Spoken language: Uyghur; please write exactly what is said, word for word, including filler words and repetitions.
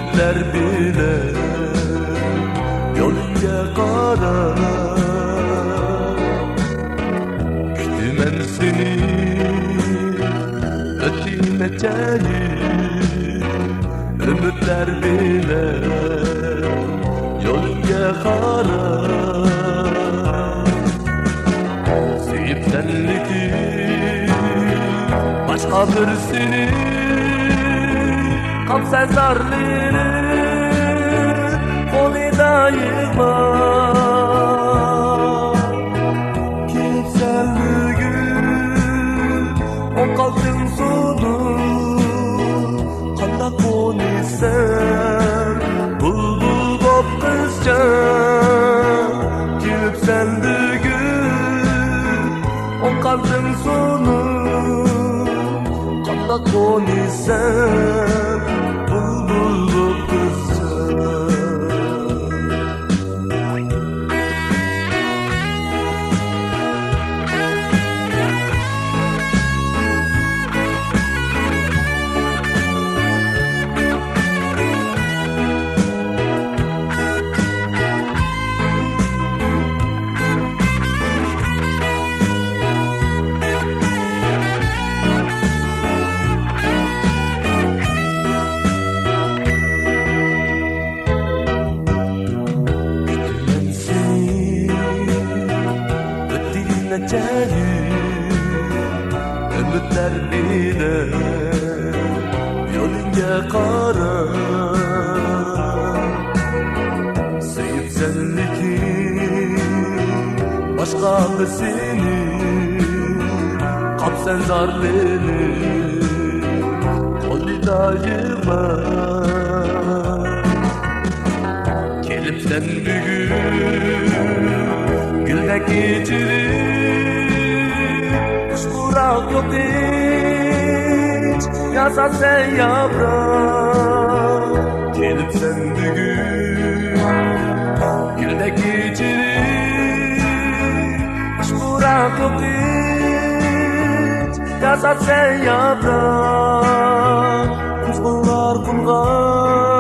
ئۈمىدلەر بىلەن يولۇڭغا قاراپ، كۈتىمەن سېنى ئۆتتى نەچچە يىل. ئۈمىدلەر بىلەن يولۇڭغا قاراپ، سۆيۈپسەن لېكىن باشقا بىرسىنى، قاپسەن زارلىنىپ قولىدا يىغلاپ. كېلىپسەن بۈگۈن ئوڭ قالدىڭ سۇنۇپ، قانداق قونىسەن بۇلبۇل بوپ قىزچا؟ كېلىپسەن بۈگۈن ئوڭ قالدىڭ سۇنۇپ، قانداق قونىسەن بۇلبۇل بوپ قىزچا؟ كۈتىمەن سېنى ئۆتتى نەچچە يىل، ئۈمىدلەر بىلەن يولۇڭغا قاراپ. سۆيۈپسەن لېكىن باشقا بىرسىنى، قاپسەن زارلىنىپ قولىدا يىغلاپ. كېلىپسەن بۈگۈن گۈلدەك ئېچىلىپ، خۇش پۇراق يوق ھېچ، ياسا سەن ياپراق. كېلىپسەن بۈگۈن گۈلدەك ئېچىلىپ، خۇش پۇراق يوق ھېچ، ياسا سەن ياپراق. قۇزغۇنلار قونغان